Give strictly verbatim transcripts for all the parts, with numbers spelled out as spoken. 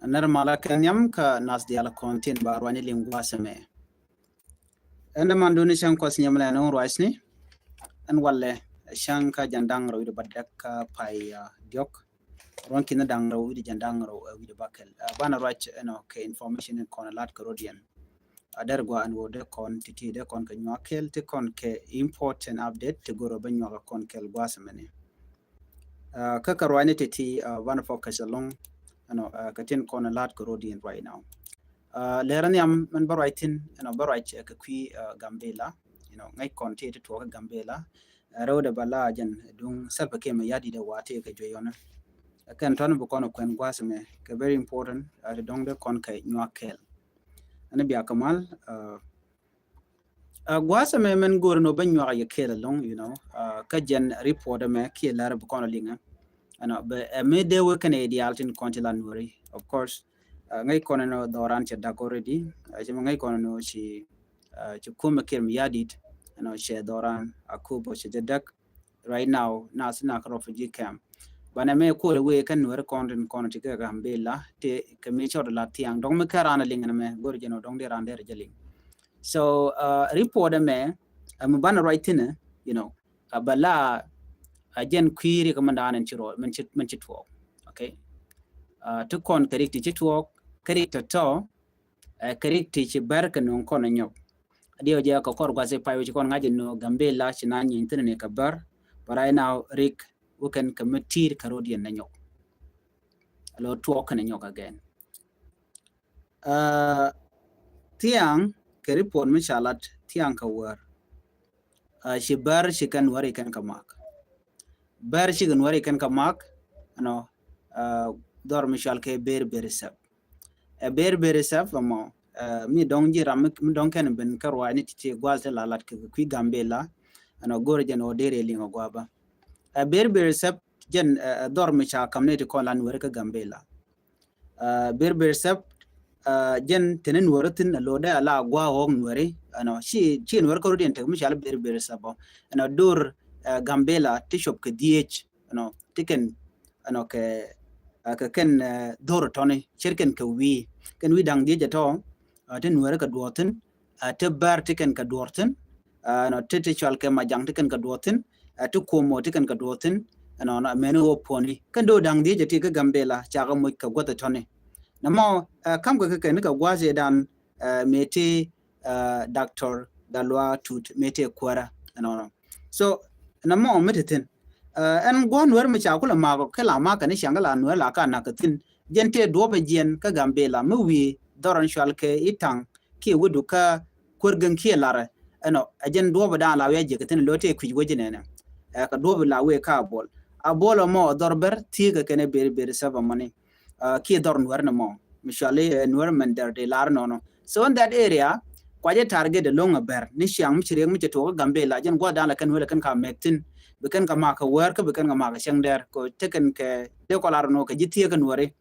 Nɛr malä kɛ nhiam kä nath diaal kɔn tin ba ruacni liŋ gua̱a̱th ɛmɛ. Ɛn däman duni cäŋ kuɔth nhiam lɛ ni ruacni. Ɛn walɛ cäŋ kä jɛn da̱ŋ rɛw wi̱cdɛ bädäk kä pay diɔk. Ruɔ̱n ki̱n da̱ŋ rɛw wi̱cdɛ jɛn da̱ŋ rɛw wi̱cdɛ bäkɛl. Banɛ ruac ɛnɔ kɛ information in kɔn lat kɛ rɔ̱diɛn. A dɛr gua ɛn wä dee kɔn ti̱ti̱ dee kɔn kɛ nyuak kɛl ti kɔn kɛ important update ti goro bä nyuak kɔn kɛl gua̱a̱th ɛmɛni. Kä kɛ ruacni ti̱ti̱ banɛ focus along ɛnɔ kɛ tin kɔn lat kɛ rɔ̱diɛn right now. Lɛr nhiam mɛn bä ruac thi̱n ɛnɔ bä ruac kɛ kui̱ Gambela. Ŋäc kɔn ti ti tuɔɔk kɛ Gambela. Rɛwdɛ bä la jɛn duŋ Salva Kiir Mayardit wa ti kɛ juey ɔnɛ. Kɛn tɔn bi kɔn kuɛn gua̱a̱th ɛmɛ kɛ very important ti dɔ̱ŋ dee kɔn kɛ nyuak kɛl. Ɛn bia kɛ mal gua̱a̱th ɛmɛ mɛn go̱o̱r ni wä bä nyuak yɛ kɛl along, you know, kä jɛn report ɛmɛ kiɛ lär bi kɔn liŋɛ. Ɛnɔ bɛ ɛ mi dee wä kɛn ɛ diaal tin kɔn ti la Nuɛri, of course. Ŋäc kɔn ni dhɔran cɛ dak already. Cɛ mi ŋäc kɔn ni ci ci kumɛ Kiir Mayardit ɛnɔ cɛ dhɔran a kup cɛ jɛ dak. Right now na si nak refugee camp. Banɛ mɛ kuɔl wee kɛn Nuɛri kɔn tin kɔn ti kɛ Gambela ti kɛ mi cɔt la thiaŋ dɔŋ mi kɛ ran a liŋ ni mɛ go̱r jɛn dɔŋ di ran der jɛ liŋ. So report ɛmɛ mi banɛ ruac thinɛ, you know, a bɛ la a jɛn kui̱ri kɛ mɛn daan in ci rɔ mɛn ci tuɔɔk. Okay. Ti kɔn kɛ rik ti ci tuɔɔk kɛ rik tɔ̱tɔ̱. Kɛ rik ti ci bär kɛ nuŋ kɔn nyɔk. Diɛ jɛ kɛ kɔr gua̱th i̱ pay wi̱c kɔn ŋa̱c inɔ Gambela ci na nyieny thi̱n ni kɛ bär. But right now rik wä kɛn kɛ mi ti̱i̱r kɛ ro̱d yɛn ni nyɔk. Lo tuɔɔk kɛn nyɔk again. Thiaŋ kɛ report mi ca lat thiaŋ kɛ wär. Ci bär ci kɛn wär i kɛn kɛ mak. Bär ci kɛn wär i kɛn kɛ mak. Ɛnɔ dhɔr mi cual kɛ ber ber sɛp. Ɛ ber ber sɛp ɛmɔ mi dɔŋ ji̱ ram mi dɔŋ kɛn ben kä ruaacni ti ti gua̱l ti la lat kɛ kui̱ Gambela. Ɛnɔ go̱r jɛn ɔ der ɛ liŋ ɔ gua̱ba. Ɛ ber ber sɛp jɛn dhɔr mi ca kam ni ti kɔn la Nuɛri kä Gambela. Ber ber sɛp jɛn teni Nuɛri thin a lodɛ a la gua̱ ɣɔk Nuɛri. Ɛnɔ ci ci Nuɛri kä rodiɛn tek mi cal ber ber sɛp ɔ. Ɛnɔ dur Gambela ti cop kɛ dhiec. Ɛnɔ ti kɛn ɛnɔ kɛ kɛ kɛn dhor tɔni cer kɛn kɛ wi̱i̱ kɛn wi̱i̱ da̱ŋ dhiec ɛtɔ. Ti Nuɛri kɛ duɔthin ti bär ti kɛn kɛ duɔthin. Ɛnɔ ti ti cual kɛ majaŋ ti kɛn kɛ duɔthin. Ti kuomo ti kɛn kɛ duɔthin. Ɛnɔ mɛni wä puɔni kɛn do da̱ŋ dhiec ɛti kɛ Gambela cakɛ moc kɛ guɔth ɛtɔni. Nɛ mɔ kam kɛ kɛ kɛn kɛ gua̱a̱th ɛ dan mɛ ti Doctor Galwa Tut mɛ ti kuära. Ɛnɔ so nɛ mɔ mi ti thin. Ɛn guɔ Nuɛr mi ca kulɛ makɔ kɛ la makɛ ni ciaŋ kɛ la Nuɛr la ka nak kɛ thin. Jɛn tëë duɔpɛ jiɛn kä Gambela mi wi̱i̱ dhɔrɔn cual kɛ i̱ taŋ kiɛ wädu kä kuer gäŋ kiɛ larɛ. Ɛnɔ ɛ jɛn duɔpɛ da̱a̱n la wi̱i̱ a jiɛk kɛ thin lo tëë kui̱c wec nɛnɛ. Ɛ kɛ duɔpɛ la wi̱i̱ ka a buɔl a buɔl ɛmɔ dhɔr bär thiekɛ kɛn ɛ beri beri sɛp ɛmɔni. Kiɛ dhɔr Nuɛr ni mɔ mi cual i̱ Nuɛr mɛn dɛr dee lar nɔnɔ. So in that area kuacɛ target ɛlɔŋ a bär ni ciaŋ mi ci riɛk mi cɛ tuɔɔk kä Gambela jɛn gua̱th da̱a̱n la kɛn wälɛ kɛn ka mɛk thin. Bi kɛn ka mak kɛ wäär kä bi kɛn ka mak kɛ cäŋ dɛr kɛ tekɛn kɛ dee kɔl ar nɔ kɛ ji̱ thieek kä Nuɛri.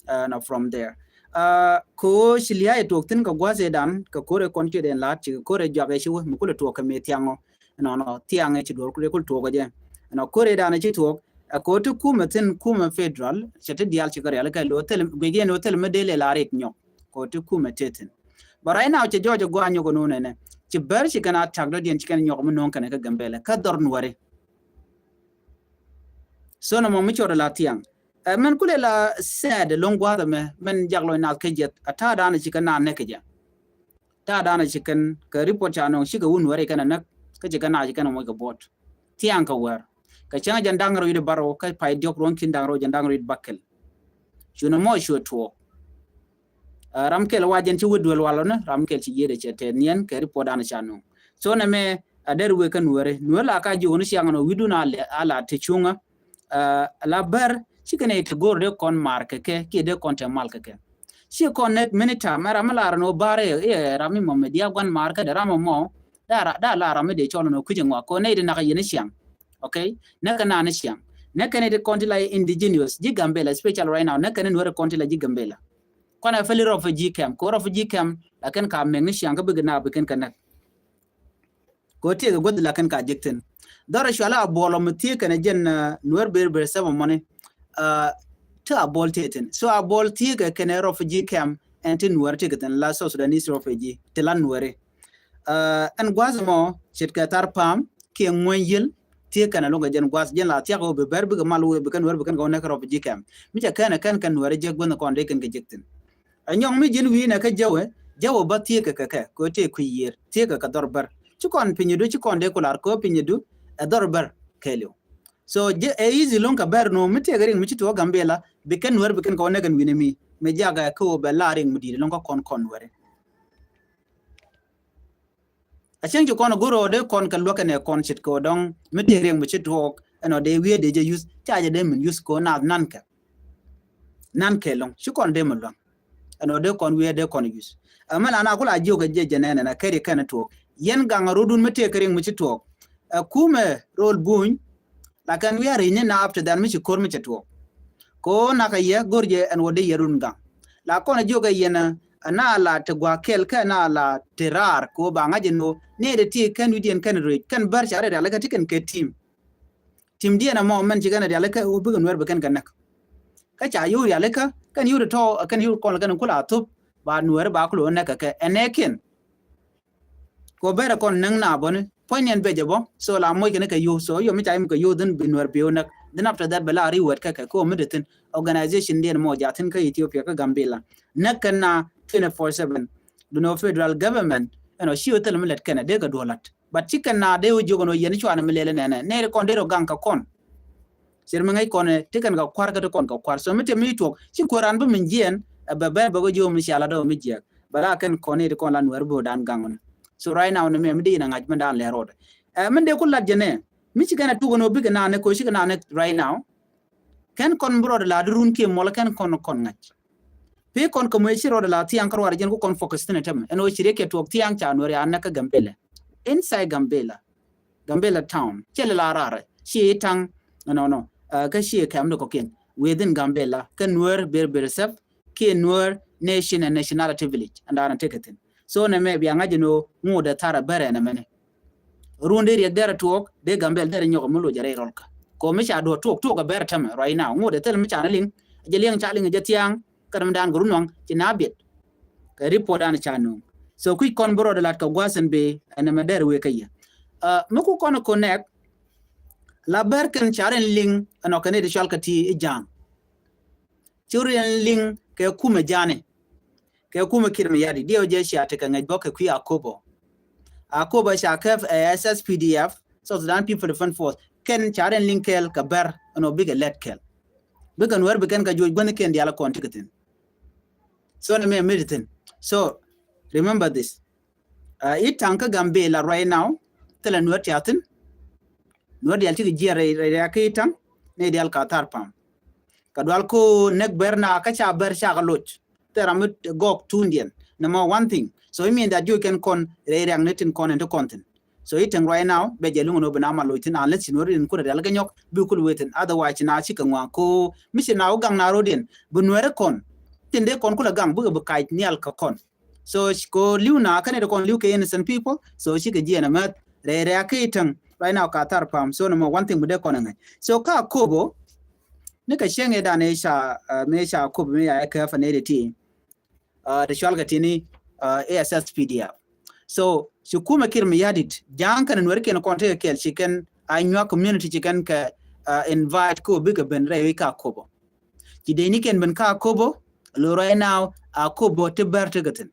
Ɛnɔ from there kɛ ɣöö ci lia̱a̱ ɛ tuɔɔk thin kɛ gua̱th ëëdan kɛ ko̱r ɛ kɔn ciöt ɛn la̱a̱t ci kɛ ko̱r ɛ juak ɛ ci wä mi kulɛ tuɔɔk kɛ mëë thiaŋ ɔ. Ɛnɔnɔ thiaŋ ɛ ci duɔ̱ɔ̱r kulɛ kul tuɔɔk ɛ jɛ. Ɛnɔ ko̱r ëëdan ɛ ci tuɔɔk ɛ kɛ ɣöö ti kumɛ thin kumɛ federal cɛ ti diaal ci kɛ rial kɛ lo̱ thil guic yɛn ɣöö thil mi dee lɛ la rik nyɔk. Kɛ ɣöö ti kumɛ tëë thin. But right now cɛ jɔɔc ɛ gua̱a̱ nyɔk ɛ no̱o̱n ɛnɛ ci bär ci kɛn a ta̱k dɔ̱diɛn ci kɛn nyɔk mi no̱o̱ŋ kɛn kä Gambela kä dhɔr Nuɛri. So nɔmɔ mi cɔt ɛ la thiaŋ. Ɛ mɛn kulɛ la sɛɛt ɛ lo̱ŋ gua̱a̱th ɛmɛ mɛn jak lɔc naath kä jiɛth a ta̱a̱ da̱a̱n ɛ ci kɛn naan nɛk kɛ jɛ. Ta̱a̱ da̱a̱n ɛ ci kɛn kɛ report ca nɔŋ cikɛ wun Nuɛri kɛn ɛ näk kä ci kɛn naath ci kɛn ɛ moc kɛ buɔt. Thiaŋ kɛ wäär kɛ cäŋ jɛn da̱ŋ rɛw wi̱cdɛ bärɔw kä pay diɔ̱k ruɔ̱ŋ ki̱n da̱ŋ rɛw jɛn da̱ŋ rɛw wi̱cdɛ bäkɛl. Cunɛ mɔ cuɛ tuɔɔk. Ram kɛl wa jɛn ci wä duel walɔ ni ram kɛl ci yiet ɛ cɛ tɛth niɛn kɛ report da̱a̱n ca nuŋ. So nɛ mɛ a der wek kä Nuɛri Nuɛri la ka jiök ni ciaŋ nɔ wi̱dun a la te cuŋä. La bär cikɛ nɛ te go̱r dee kɔn mar kɛ kɛ kiɛ dee kɔn te mal kɛ kɛ. Ci kɔn nɛ minita mɛ ram mi lar nɔ bar ɛ ram mi mɔ mɛ diak guan mar kä dee ram mɔ. Da la ram mi dee cɔl nɔ kui̱c ŋuak kɔn nɛ te nak yɛn ciaŋ. Okay. Nɛ kɛ naan ciaŋ nɛ kɛ nɛ te kɔn ti la indigenous ji̱ Gambela special right now nɛ kɛ nɛ Nuɛri kɔn ti la ji̱ Gambela. Kɔn ɛ fɛli refugee camp kɛ refugee camp lakin ka mɛk ni ciaŋ kä bikɛ na bikɛn kɛ näk. Kɛ tiek kɛ guäth lakin ka jek thin. Dhɔr cual a buɔlɔ mi thiek kɛn jɛn Nuɛr ber ber sɛbɛ mɔni. ti Abol ti thin. So Abol ti kɛ kɛnɛ refugee camp ɛn ti Nuɛr ti kɛ thin la South Sudanese refugee ti la Nuɛri. Ɛn gua̱th mɔ ce̱tkɛ Tharpam kiɛ Ŋuɛny Yiël ti kɛnɛ lo̱ŋ kɛ jɛn gua̱th jɛn la thiak wä bi bɛr bikɛ mal wä bi kɛn Nuɛr bi kɛn kɛ wä nɛk refugee camp. Mi cɛ kɛn kɛn kɛn Nuɛri jek guänh kɔn dee kɛn kɛ jek thin. Ɛ nyɔŋ mi ji̱n wi̱i̱ nɛ kä Jɛwɛ, Jɛwɛ bä thiekɛ kɛ kɛ kɛ tëë kui̱ yiër thiekɛ kɛ dhɔr bär. Ci kɔn pinydu ci kɔn dee ku lar kɛ pinyidu ɛ dhɔr bär kɛɛliw. So jɛ ɛ easy lo̱ŋ kɛ bär nu mi tëëkɛ riŋ mi ci tuɔɔk Gambila bi kɛn Nuɛr bi kɛn kɛ wä nɛ kɛn wi̱nɛ mi mi jakɛ kä wä bɛ la riŋ mi di̱i̱t lo̱ŋ kä kɔn kɔn Nuɛri. A cieŋ ci kɔn a go̱r ɔ dee kɔn kɛ luäk kɛnɛ kɔn ce̱tkɛ ɔ dɔ̱ŋ mi tëë riɛŋ mi ci tuɔɔk ɛn ɔ dee wiee dee jɛ yuth ca jɛ dee min yuth kɛ ɔ naath nan kɛ nan kɛ lɔ̱ŋ ci kɔn dee mi luäŋ. Ɛn ɔ dee kɔn wiee dee kɔn yuth ɛ mi la na kula jiök ɛ jɛ jɛ nɛnɛ na kɛri kɛn tuɔɔk yɛn gaŋ a rotdun mi tëë kɛ riɛŋ mi ci tuɔɔk. Ɛ kumɛ rol buny la kɛn wiaa ri̱cni na after that mi ci ko̱r mi cɛ tuɔɔk. Ko nakɛ yɛ go̱r jɛ ɛn wä dee yɛ run gaŋ la kɔn jiök ɛ yɛn ɛ na la ti gua̱a̱k kɛl kɛ na la ti raar ko ba ŋa̱c ɛn wä ni ɛ ti kɛn wi̱diɛn kɛn rec kɛn bär ca rɛy rialikä ti kɛn kɛ tim. Tim diɛn ɛmɔ mɛn ci kɛn rialikä wä bikɛ Nuɛr bi kɛn kɛ näk. Kä ca yio̱w rialikä kɛn yio̱w ti tɔ̱ kɛn yio̱w kɔn kɛn kula thop ba Nuɛr ba kulo näk kɛ kɛ ɛnɛ kiɛn. Ko bɛrɛ kɔn näŋ na bɔni puɔ̱ny niɛn bɛcɛ bɔ so la moc kɛn kɛ yio̱w so yio̱w mi ca yim kɛ yio̱w dhin bi Nuɛr bi wä näk dhin after that bɛ la ri wɛt kɛ kɛ ko mi di thin organization diɛn mɔ ja thin kä Ethiopia kä Gambila näk kɛn na twenty four seven. Dunɔ federal government ɛn ɔ ci wä thil mi lɛt kɛn a dee kɛ duɔlat but ci kɛn na dee wä jiök ɛn wä yɛn cuanɛ mi lɛl nɛnɛ nɛɛri kɔn dee rɔ gaŋ kɛ kɔn. Cir mi ŋäc kɔn ti kɛn kɛ kuar kä ti kɔn kɛ kuar so mi te mi tuɔk ci kuäran bi min jiɛn ɛ bɛ bɛr bɛ kɛ jiök mi ciala dɔw mi jiɛk. Bɛ la kɛn kɔn i̱ ti kɔn la Nuɛr bi wä dan gaŋ ni. So right now ni mɛ mi dee in a ŋa̱c mi dan lɛ rɔɔdɛ ɛ mi dee ku lat jɛ nɛ mi ci kɛn a tuk ɛn wä bikɛ naan ni ko ci kɛ naan ni right now. Kɛn kɔn bi rɔɔdɛ la di run kiɛ muɔlɛ kɛn kɔn kɔn ŋa̱c. Pi kɔn kɛ muɛ ci rɔɔdɛ la thiaŋ kä ruaar jɛn ku kɔn focus thin ɛ tämɛ ɛn wä ci riek kɛ tuɔk thiaŋ ca Nuɛr ya nɛ kä Gambila. Inside Gambila Gambela town cɛ lɛ la raar ci taŋ nɔnɔ kä ci kɛm ni kɔkiɛn within Gambela kä Nuer Ber Ber Sep kiɛ Nuer Nation and Nationality Village and ana tekɛ thin. So nɛ mɛ bia ŋa̱c ni ŋut dee thar a bɛrɛ nɛ mɛnɛ. Run dee riɛk dɛrɛ tuɔɔk dee Gambela dɛrɛ nyɔk mi loc a rɛy rɔlkä. Kɔ mi ca duɔ tuɔɔk tuɔɔk a bɛrɛ tämɛ right now ŋut dee thil mi ca ni liŋ jɛ liɛŋ ca liŋ jɛ thiaŋ kä dämdan kɛ run waŋ ci na biɛt. Kɛ report an ca nuŋ. So kui̱ kɔn bi rɔɔdɛ lat kɛ gua̱a̱th ɛn bee ɛn ɛmɛ dɛr wee kä yɛ. Mi ku kɔn connect la bɛr kɛn ca rin liŋ ɛn ɔ kɛn i̱ ti cual kɛ ti i̱ ja̱a̱ŋ. Ci rin liŋ kɛ kumɛ ja̱a̱ni kɛ kumɛ Kiir Mayardit diɛw jɛ cia tekɛ ŋäc bä kɛ kui̱ Akobo. Akobo ca kɛp ɛ S S P D F, South Sudan People Defense Force. Kɛn ca rin liŋ kɛɛl kɛ bɛr ɛn ɔ bikɛ lɛt kɛɛl. Bikɛ Nuɛr bi kɛn kɛ juɔc guänh kɛn diaal kɔn tikɛ thin. So ni mɛ mi di thin. So remember this. I̱ taŋ kä Gambela right now thilɛ Nuɛr tia thin. Nuɛr diaal cikɛ jiɛn rɛy rɛy kä i̱ taŋ ni diaal ka thar pam. Kɛ dual ko näk bɛr na kä ca bɛr ca kɛ loc. Thil ram mi gɔk tundiɛn ni mɔ one thing. So i̱ min that juɔc kɛn kɔn rɛy riak ni tin kɔn in ti kɔn thin. So i̱ teŋ right now bɛ jɛ luŋ ni wä bi na ma loc thin unless ci Nuɛr in kurɛ rial kɛ nyɔk bi kul wee thin otherwise ci na cikɛ ŋuan ko mi ci na wä gaŋ na rodiɛn bi Nuɛr kɔn. Tin dee kɔn kulɛ gaŋ bikɛ bi kac nial kɛ kɔn. So ko liw na kɛn it kɔn liw kɛ innocent people. So cikɛ jiɛn ɛmɛth rɛy rɛy a kɛ i̱ teŋ right now ka thar pam so ni mɔ one thing bi dee kɔn ɛŋɛc. So ka Akobo ni kɛ cieŋ i̱ dan i̱ ca mi ca Akobo mi ya ɛ kɛ fa nɛy ti ti. Ti cual kɛ tini A S S P D F. So ci kumɛ Kiir Mayardit ja̱a̱ŋ kɛn Nuɛr kiɛn kɔn tekɛ kɛɛl ci kɛn a nyuak community ci kɛn kɛ invite ko bikɛ ben rɛy wi̱c ka Akobo. Ci dee ni kɛn ben ka Akobo lo right now Akobo ti bɛr tekɛ thin.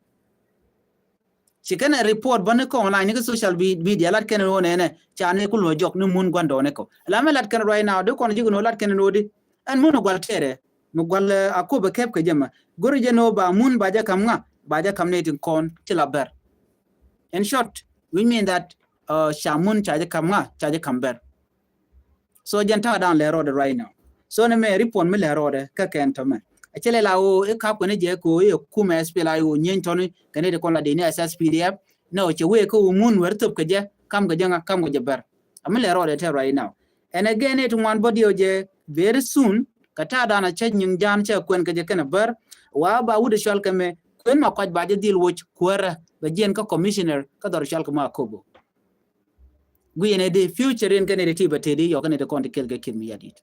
Ci kɛn a report bä ni kɔn online ni kä social media lat kɛn ro nɛnɛ ca ni ku luɔ jɔk ni mun guandɔ ni kɔ la mɛ lat kɛn right now di kɔn jik no lat kɛn ro di. Ɛn mun gual tɛrɛ mi gual Akobo kɛp kɛ jɛ ma go̱ri jɛ no ba mun ba jɛ kam ŋa ba jɛ kam ni tin kɔn ti la bɛr. In short, which mean that ca mun ca jɛ kam ŋa ca jɛ kam bɛr. So jɛn ta̱a̱ da̱a̱n lɛ rɔɔdɛ right now. So ni mɛ report mi lɛ rɔɔdɛ kä kɛn tɔmɛ a cɛ lɛ la ɣöö i̱ kap kɛn i̱ jɛ kɛ ɣöö i̱ ɛ kumɛ S P L A I ɣöö nyieeny tɔni kɛn i̱ ti kɔn la dee ni S S P D F. Nɛ ɣöö cɛ wee kä ɣöö mun Nuɛr thöp kɛ jɛ kam kɛ jɛ ŋa kam kɛ jɛ bɛr. A mi lɛ rɔɔdɛ tɛ right now. And again i̱ ti ŋuan bä diɛw jɛ very soon kɛ ta̱a̱ da̱a̱n a cä nyiŋ ja̱a̱n cä kuɛn kɛ jɛ kɛn a bär. Wa ba wut i̱ cual kɛ mɛ kuɛn ma kuac ba jɛ dhil woc kuäärä bɛ jiɛn kä commissioner kä dhɔr cual kɛ ma Akobo. Guiɛn ɛ dee future in kɛn ɛ dee ti bɛ tëë dee yɔk kɛn ɛ dee kɔn ti kɛl kɛ Kiir Mayardit.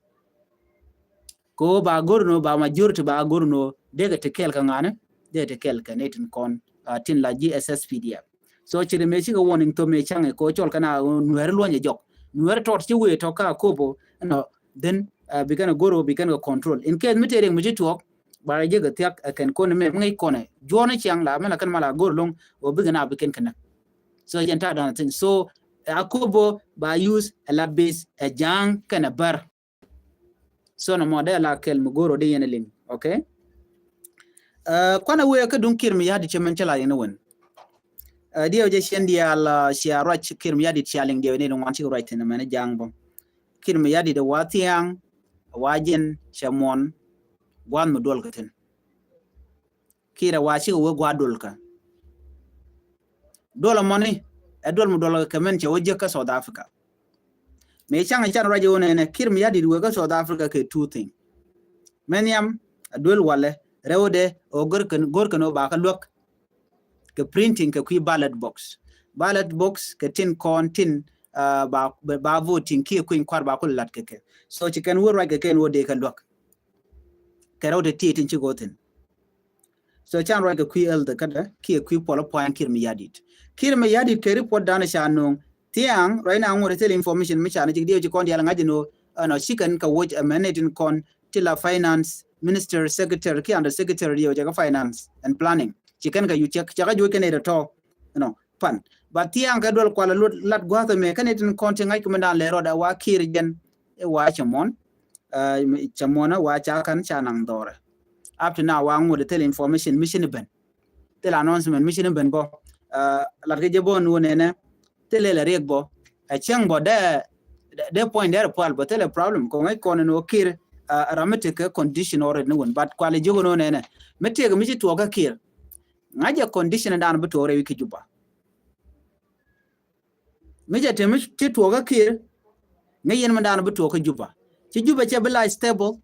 Ko ba gor no, ba majority ba gor no, dee kɛ ti kɛɛl kɛ ŋa̱ni, dee ti kɛɛl kɛ ni tin kɔn, ah, tin la ji̱ S S P D F. So ci ri mëë cikɛ warning thom mëë caŋ kɛ cɔl kɛ na Nuɛri luɔnyɛ jɔk. Nuɛri tɔt ci wëë tɔ ka Akobo, you know, then, ah, bi kɛn a gor bi kɛn kɛ control. In case mi te riɛk mi ci tuɔɔk, ba jɛ kɛ thiak ɛ kɛn kɔn mɛ mi ŋäc kɔnɛ. Juɔni ciaŋ la mɛ la kɛn ma la gor loŋ, wä bi kɛn a bi kɛn kɛ näk. So jɛn ta̱a̱ dan thing. So, ɛ Akobo ba use ɛ la base ɛ Ja̱a̱ŋ kɛnɛ Bär. So nɔ mɔ dee la kɛl mi go̱o̱r ɔ dee yɛn liŋ. Okay. Ɛ, kuanɛ wee kä duŋ Kiir Mayardit cɛ mɛn cɛ la yɛn wän. Ɛ, diɛw jɛ ciɛn diaal, ɛ, cia ruac Kiir Mayardit cia liŋ diɛw ni ŋuan cikɛ ruac thin mɛn ja̱a̱ŋ bä. Kiir Mayardit ɛ wa thia̱a̱ŋ, ɛ wa jiɛn cɛ muɔn gua̱a̱th mi duɔl kä thin. Kiir ɛ wa cikɛ wee gua̱a̱th duɔl kä. Duɔl ɛmɔni ɛ duɔl mi duɔl kɛ mɛn cɛ wä jiäk kä South Africa. Mëë caŋ can ruac wä nɛnɛ Kiir Mayardit wee kä South Africa kɛ two thing. Mɛ nhiam ɛ duel walɛ rɛwdɛ ɔ gör kɛn, gör kɛn ɔ ba kä luäk kɛ printing kɛ kui̱ ballot box. Ballot box kɛ tin kɔn tin, ah, ba, ba voting kiɛ kui̱ny kuar ba kulɛ lat kɛ kɛ. So ci kɛn wä ruac kɛ kɛn wä dee kɛ luäk. Kɛ rɛwdɛ ti tin ci gothin. So can ruac kɛ kui̱ health kädɛ kiɛ kui̱ puɔl pua̱a̱ny Kiir Mayardit. Kiir Mayardit kɛ report danɛ ca no̱o̱ŋ thia̱a̱ŋ ruac na ŋuɔ̱t thil information mi ca ni cik diɛw ci kɔn diaal ŋa̱c ni ɣöö ɛnɔ ci kɛn kɛ woc ɛ mɛn ni tin kɔn ti la finance minister, secretary kiɛ under secretary diɛw cɛ kɛ finance and planning. Ci kɛn kɛ yu cɛ, cɛ kɛ juɔc kɛn ɛ tɔ̱, you know, pan. Ba thia̱a̱ŋ kɛ duɔl kual ɛ luɔt lat gua̱a̱th ɛmɛ kɛn ni tin kɔn ti ŋa̱c kɛ mɛn dan lɛ rɔɔd ɛ wa Kiir jɛn ɛ wa cɛ muɔn. Ɛ, cɛ muɔn ɛ wa ca kan ca naŋ dhɔrɛ. Up to now wa ŋuɔ̱t thil information mi ci ni ben. Thil announcement mi ci ni ben bä. Ɛ, lat kɛ jɛ bä ni wä nɛnɛ. Thil lɛ riɛk bä. Ɛ cäŋ bä dee, dee point dee pual bä thil ɛ problem. Kɔ ŋäc kɔn ni wä Kiir, ɛ, ram mi tekɛ condition already ni wän. But kual jiök ni wä nɛnɛ. Mi tekɛ mi ci tuɔɔk kä Kiir. Ŋa̱c jɛ condition dan bi tuɔɔk rɛy wi̱c kä Juba. Mi cɛ te mi ci tuɔɔk kä Kiir, ŋäc yɛn mi daanɔ bi tuɔɔk kä Juba. Ci Juba cɛ bi la stable,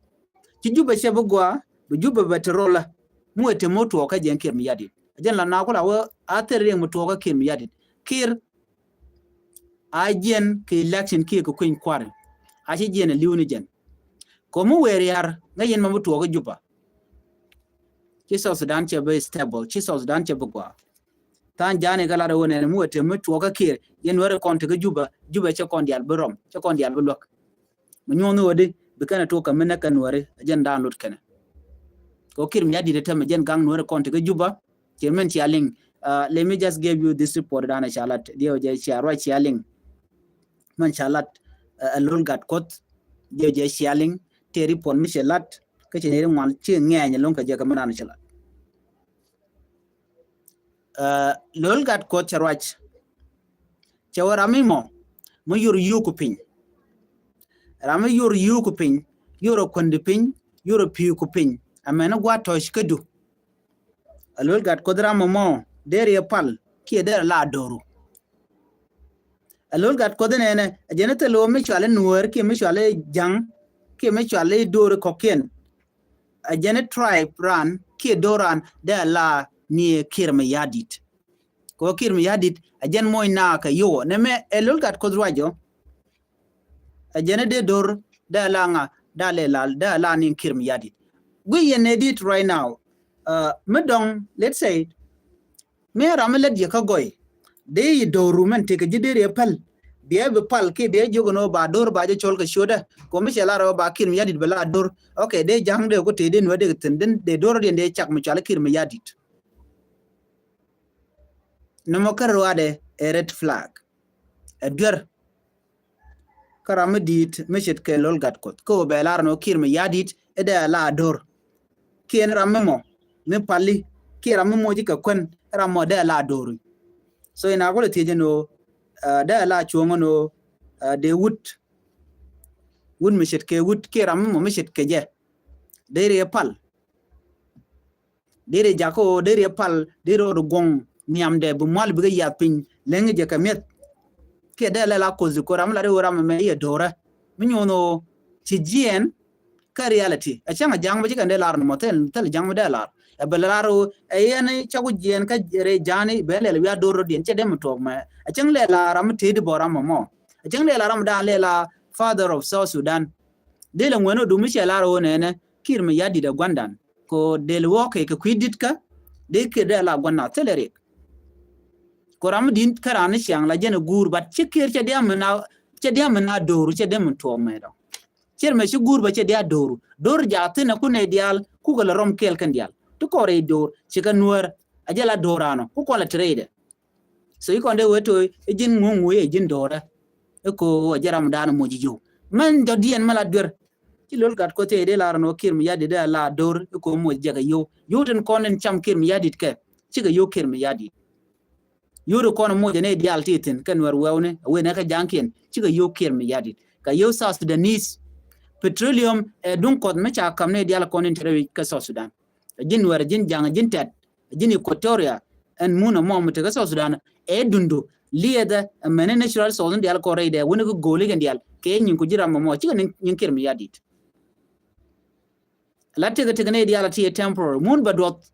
ci Juba cɛ bi gɔaa, bi Juba bɛ te rol la. Mi wee te mi tuɔɔk kä jɛn Kiir Mayardit. A jɛn la na kula wee a thil riɛŋ mi tuɔɔk kä Kiir Mayardit. Kiir a jiɛn kɛ election kiɛ kɛ kueny kuari. A ci jiɛn a li̱w ni jɛn. Kɔ mi wee riar, ŋäc yɛn mi bi tuɔɔk kä Juba. Ci South Sudan cɛ bi stable, ci South Sudan cɛ bi gɔaa. Tha̱a̱ŋ ja̱a̱ni kä lat ɛ wä nɛn mi wä te mi tuɔɔk kä Kiir, yɛn Nuɛri kɔn te kä Juba, Juba cɛ kɔn diaal bi rɔm, cɛ kɔn diaal bi luäk. Mi nyuɔ̱n ni wä di, bi kɛn ɛ tuɔɔk kɛ mi näk kɛ Nuɛri, ɛ jɛn daan lut kɛnɛ. Kɔ Kiir Mayardit ɛ tɛm ɛ jɛn gaŋ Nuɛri kɔn te kä Juba, cɛ mɛn cia liŋ. Uh, let me just give you this report daan ɛ ca lat, diɛw jɛ cia ruac cia liŋ. Mɛn ca lat, uh, ɛ Lol Gatkuoth, diɛw jɛ cia liŋ, tëë report mi cɛ lat, kä cɛ nɛy ti ŋuan ci ŋɛɛny ɛlɔ̱ŋ kɛ jɛ kɛ mɛn daan ɛ ca lat. Uh, Lol Gatkuoth cɛ ruac. Cɛ wä ram mi mɔ mi yor yuuku piny. Ram mi yor yuuku piny, yor kuändi piny, yor pi̱i̱ku piny. Amɛn ni gua̱a̱th tɔ̱c kädu. A Lol Gatkuoth ram mɔ mɔ deri ɛ pal kiɛ deri la do̱ru. A Lol Gatkuoth nɛnɛ a jɛn thil ɣöö mi cuali Nuäär kiɛ mi cuali Ja̱ŋ kiɛ mi cuali do̱ri kɔ̱kiɛn. A jɛn tribe ran kiɛ do̱ran dee la ni Kiir Mayardit. Kɛ wä Kiir Mayardit a jɛn moc na kɛ yowɔ nɛ mɛ ɛ Lol Gatkuoth ruacɔ. A jɛn dee do̱r dee la ŋa dee la, dee la ni Kiir Mayardit. Gui yɛn nɛ dit right now. Uh, mi dɔŋ, let's say, mi ram mi lät yɛ kä gɔy. Dee yi do̱ru mɛn tekɛ ji̱ dee riɛ päl. Biɛ bi pal kiɛ biɛ jiök ni wä ba do̱r ba jɛ cɔl kɛ ciötdä. Kɔ mi cɛ la rɛ wä ba Kiir Mayardit bɛ la do̱r. Okay, dee Ja̱ŋ dee ku tëë dee Nuäär dee kɛ thi̱n dee do̱r dee dee cak mi cual Kiir Mayardit. Ni mɔ kä ruaadɛ ɛ red flag. Ɛ duer. Kä ram mi di̱i̱t mi ce̱tkɛ Lol Gatkuoth kä wä bɛ lar ni wä Kiir Mayardit ɛ dee la do̱r. Kiɛn ram mi mɔ mi pali kiɛ ram mi moc kɛ kuän ram mɔ dee la do̱r. So in a kulɛ thiec ni wä, uh, dee la cuɔ̱ŋ ni wä, uh, dee wut. Wut mi ce̱tkɛ wut kiɛ ram mi mɔ mi ce̱tkɛ jɛ. Dee riɛ pal. Deri jakä ɣöö deri pal deri ɣöö guɔ̱ŋ nhiamdɛ bi mual bikɛ yath piny leŋ jɛ kɛ mi̱eth. Kiɛ dee lɛl a kothi ko ram lar i̱ ɣöö ram ɛmɛ i̱ ɛ do̱rä mi nyuɔ̱n ɣöö ci jiɛɛn kä reality. Ɛ cäŋ a ja̱ŋ bä ci kɛn dee lar ni mɔ thil thil ja̱ŋ bä dee lar ɛ bɛ lar ɣöö ɛ yɛn cak ku jiɛɛn kä rɛy ja̱a̱ni bɛ lɛl wi̱i̱ a do̱r rɔ̱diɛn cɛ dee mi tuɔɔk mɛ. Ɛ cäŋ lɛl a ram mi tëëdi bɔ ram ɛmɔ. Ɛ cäŋ lɛl a ram dan lɛl a father of South Sudan. Dee lɛ ŋuɛn ɣöö dumi cɛ lar ɣöö nɛnɛ Kiir Mayardit ɛ gua̱ndan. Ko del wä kɛ kɛ kui̱ dit kä dee Kiir dee la gua̱n na thilɛ rik. Ko ram mi di̱n kä ran ni ciaŋ la jɛn ɛ guur, but ci Kiir cɛ diam mi na, cɛ diam mi na do̱ru, cɛ diam mi tuɔɔk mɛ dɔ̱ŋ. Cir mɛ ci guur bä cɛ diaal do̱ru. Do̱r jaathin ɛ kun ɛ diaal kukɛ lɛ rɔm kɛɛl kɛn diaal. Ti kɔrɛ i̱ do̱r ci kɛ nuäär a jɛ la do̱r anɔ ku kɔn lɛ ti rɛydɛ. So ikɔn dee wee to̱ i̱ ji̱n ŋuŋ wee i̱ ji̱n do̱rɛ. I̱ ko a jɛ ram daanɔ moc i̱ yio̱w mɛn jɔ̱diɛn mɛ la duer. Ci lo̱l gat kuoth i̱ dee la rɔn wä Kiir Mayardit dee la do̱r i̱ ko moc jɛ kɛ yio̱w. Yio̱w tin kɔn in cam Kiir Mayardit kɛ cikɛ yio̱w Kiir Mayardit. Yuri kɔn muc ni dial ti thin kɛ Nuɛr wɛwni a wen ɛ kɛ jaŋkiɛn cikɛ yio̱w Kiir Mayardit kɛ yio̱w South Sudanese. Petroleum ɛ duŋ kɔth mi ca kam ni dial kɔn in te rɛy kɛ South Sudan. Ɛ ji̱n Nuɛr, ɛ ji̱n Jaŋ, ɛ ji̱n Tɛt, ɛ ji̱n Equatoria ɛn mun ɛmɔ mi te kɛ South Sudan. Ɛ dundu liɛthɛ ɛ mɛni natural resource ni dial kɔn rɛy dɛ wuni kɛ go̱o̱li kɛn dial kɛ nyin ku ji̱ ram ɛmɔ cikɛ nyin Kiir Mayardit. La tikɛ tikɛ ni dial a ti temporary. Mun bɛ duɔth.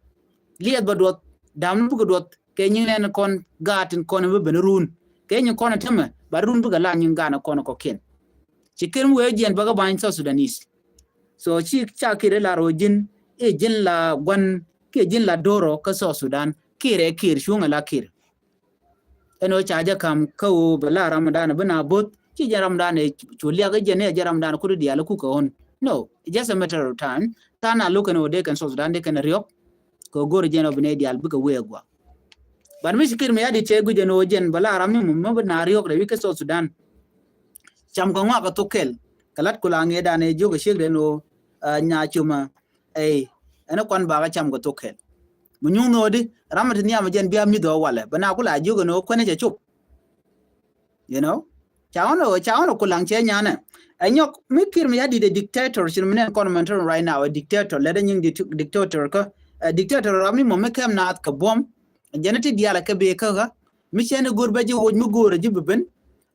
Liɛth bɛ duɔth. Dam ni bikɛ duɔth. Kɛ nyin nɛn kɔn gaat in kɔn in bi ben run. Kɛ nyin kɔn in tämɛ ba run bikɛ la nyin gaat in kɔn in kɔkiɛn. Ci Kiir mi wee jiɛn bä kɛ bany South Sudanese. So ci ca Kiir ilar wä ji̱n i̱ ji̱n la gua̱n kiɛ ji̱n la do̱rɔ kä South Sudan. Kiir ɛ Kiir cuŋɛ la Kiir. Ɛn ɣöö ca jɛ ka̱m kä ɣöö bɛ la ramdan bi na bo̱th ci jɛ ramdan cu liak i̱ jɛ ni ɛ jɛ ramdan kut i̱ diaal ikuk kɛ ɣän. No, it's just a matter of time. Tha̱a̱ŋ na lo̱k kɛn ɣöö dee kɛn South Sudan dee kɛn riɔ̱k. Kɛ ɣöö go̱r jɛn ɣöö bi nɛy diaal bikɛ wee gua̱. But mi ci Kiir Mayardit cɛ guic ɛn ɣöö jɛn bɛ la ram ni mɔ mɔ bi na riɔ̱k rɛy wi̱c kä South Sudan. Cam kɛ ŋɔak kɛ thok kɛl kɛ lat ku la ŋi̱i̱dan ɛ jiök ɛ ciek den ɣöö nya cumä. Ey, ɛn kuan bakɛ cam kɛ thok kɛl. Mi nyuŋ nhöödi ram mi ti nhiam jɛn bia mi̱th ɔ walɛ bɛ na ku la jiök ɛn ɣöö kuɛn cɛ cop. You know, ca ɣɔn ɔ ca ɣɔn ɔ ku laŋ cɛ nyanɛ. Ɛ nyɔk mi Kiir Mayardit ɛ dictator cin mi nɛn kɔn mɛn tɔn right now ɛ dictator lɛ dɛ nyiŋ dictator kä ɛ dictator ram mi mɔ mi kɛm naath kɛ buɔm. Jɛn ti dial ɛ kɛ bee kä ɣä mi cɛn i̱ go̱r bɛ ji̱ woc mi go̱r ɛ ji̱ bi ben.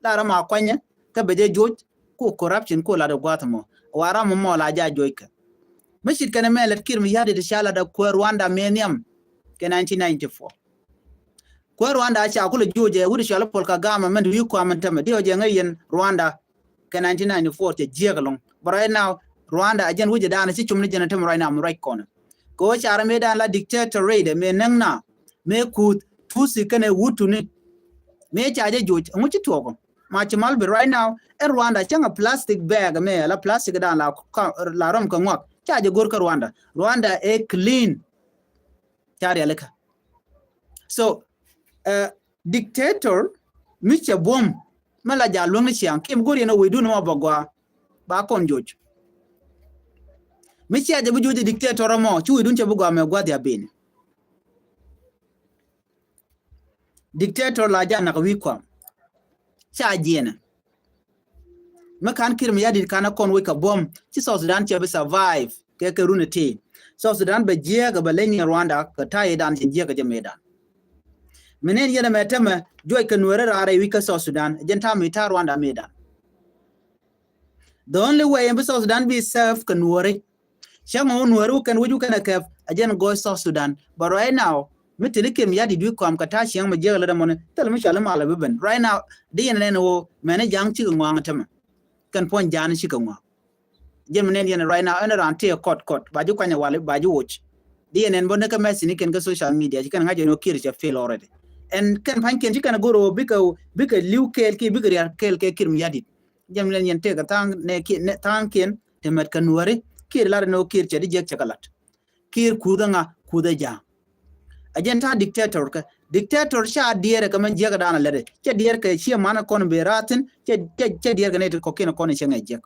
La ram a kuanyɛ kä bɛ jɛ joc ku corruption ku lat ɛ gua̱th mɔ. Wa ram mɔ la ja joc kɛ mi cit kɛn mɛ lɛt Kiir Mayardit ca lat ɛ kuɛ Rwanda mɛ nhiam kɛ nineteen ninety-four. Kuɛ Rwanda ca kulɛ juɔcɛ wut cɔal Paul Kagame mɛn ti wi̱i̱ kuam mɛn tämɛ diɛ wä jɛ ŋäc yɛn Rwanda kɛ nineteen ninety-four cɛ jiɛk ɛlɔŋ. But right now Rwanda a jɛn wi̱cɛ daanɛ ci cum ni jɛn tämɛ right now mi ruac kɔnɛ. Kɛ wä ca ram mëë daan la dictator rɛydɛ mëë näŋ na mëë kuth Tutsi kɛnɛ Hutu ni. Mëë ca jɛ juɔc ɛŋu ci tuɔɔk ɔ ma ci mal bi right now ɛn Rwanda cäŋ a plastic bag mëë la plastic daan la rɔm kɛ ŋuak ca jɛ go̱r kä Rwanda. Rwanda ɛ clean. Ca rialikä. So dictator mi cɛ buɔ̱m mi la ja luäŋ ni ciaŋ kim go̱r yɛn a wecdun mɔ bɛ gɔaa ba kɔn joc. Mi cia jɛ bi joc dictator mɔ ci wecdun cɛ bi gɔaa mɛ gua̱th ya ben. Dictator la ja nak wi̱i̱ kɔam. Ca jiɛnɛ mi kan Kiir Mayardit kan kɔn wec kɛ buɔ̱m ci South Sudan cɛ bi survive kɛ kɛ run iti. South Sudan bɛ jiɛɛk bɛ leny ni Rwanda kɛ ta̱yɛ dan cɛ jiɛɛk kɛ jɛ mëë dan. Mi nɛn yɛn ɛmɛ tämɛ juɔc kɛ Nuɛri raar ɛ wi̱c kä South Sudan jɛn ta̱a̱ mi ta̱a̱ Rwanda mëë dan. The only way ɛn bi South Sudan bi serve kɛ Nuɛri. Cäŋ ɣän Nuɛri wä kɛn wec wä kɛn ɛ kɛp a jɛn gɔɔy South Sudan. But right now mi tini Kiir Mayardit wi̱i̱ kɔam kɛ ta̱a̱ ciɛŋ mi jiɛk lɛ dämɔni thil mi cɔal i̱ mal ɛ bi ben right now. Di yɛn nɛn ɣöö mɛni ja̱a̱ŋ cikɛ ŋɔaŋ tämɛ. Kɛn puɔ̱ny ja̱a̱n cikɛ ŋɔaŋ. Jɛn mi nɛn yɛn right now ɛn raan tëë kɔt kɔt ba ji̱ kuany ɛ wal ba ji̱ woc. Di yɛn nɛn bä ni kä message ni kɛn kä social media ci kɛn ŋa̱c ɛn ɣöö Kiir cɛ fail already. Ɛn kɛn pa̱nykiɛn ci kɛn go̱r ɣöö bikɛ bikɛ li̱w kɛɛl kiɛ bikɛ rial kɛɛl kɛ Kiir Mayardit. Jɛn mi nɛn yɛn tëëkɛ tha̱a̱ŋ nɛ tha̱a̱ŋkiɛn te mɛt kɛ Nuɛri Kiir lat ɛn ɣöö Kiir cɛ di jiɛk cɛ kɛ lat. Kiir kuuth ɛ ŋa kuuth ɛ ja̱a̱ŋ. A jɛn ta̱a̱ dictator kɛ dictator ca diɛɛr kɛ mɛn jiɛk ɛ da̱a̱n a lɛt ɛ cɛ diɛɛr kɛ ciɛ man ɛ kɔn ben raathin cɛ diɛɛr kɛ nɛy ti kɔkiɛn ɛ kɔn ɛ cɛ ŋɛ jiɛk.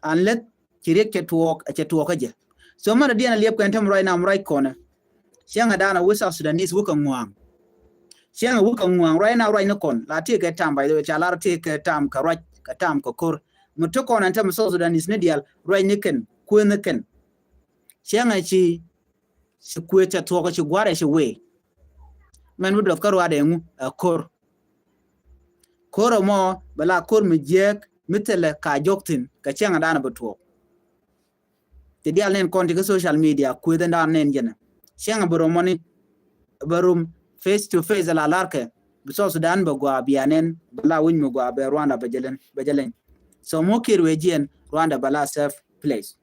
An leth ci riɛk cɛ tuɔɔk cɛ tuɔɔk kä jɛ. So mɛn ɛ diɛn ɛ liɛp kɛn tem ruac nam ruac kɔnɛ. Cäŋ ɛ da̱a̱n ɛ wä South Sudanese wä kɛ ŋua̱a̱ŋ. Cäŋ ɛ wä kɛ ŋua̱a̱ŋ ruac nam ruac ni kɔn la tëëkɛ tam by the way ca lar tëëkɛ tam kɛ ruac kɛ tam kɛ ko̱r. Mi te kɔn ɛn tämɛ South Sudanese ni diaal ruac ni kɛn kuëth ni kɛn. Cäŋ ɛ ci ci kuëth cɛ thuɔk ci gua̱rɛ ci wee. Mɛn bi duɔth kä ruaadɛ ŋu ɛ ko̱r. Ko̱r ɛmɔ bɛ la ko̱r mi jiääk mi thilɛ ka jɔk thi̱n kɛ cäŋ ɛ da̱a̱n bi tuɔɔk. Ti diaal nɛn kɔn ti kä social media kuëth ɛn da̱a̱n nɛn jɛnɛ cäŋ ɛ bi rom mɔni. Bɛ rum face to face ala larkɛ bi South Sudan bɛ gua bia nɛn bɛ la wi̱ny mi gua bɛ Rwanda bɛ jɛ leny bɛ jɛ leny. So mo Kiir wee jiɛn Rwanda bɛ la safe place.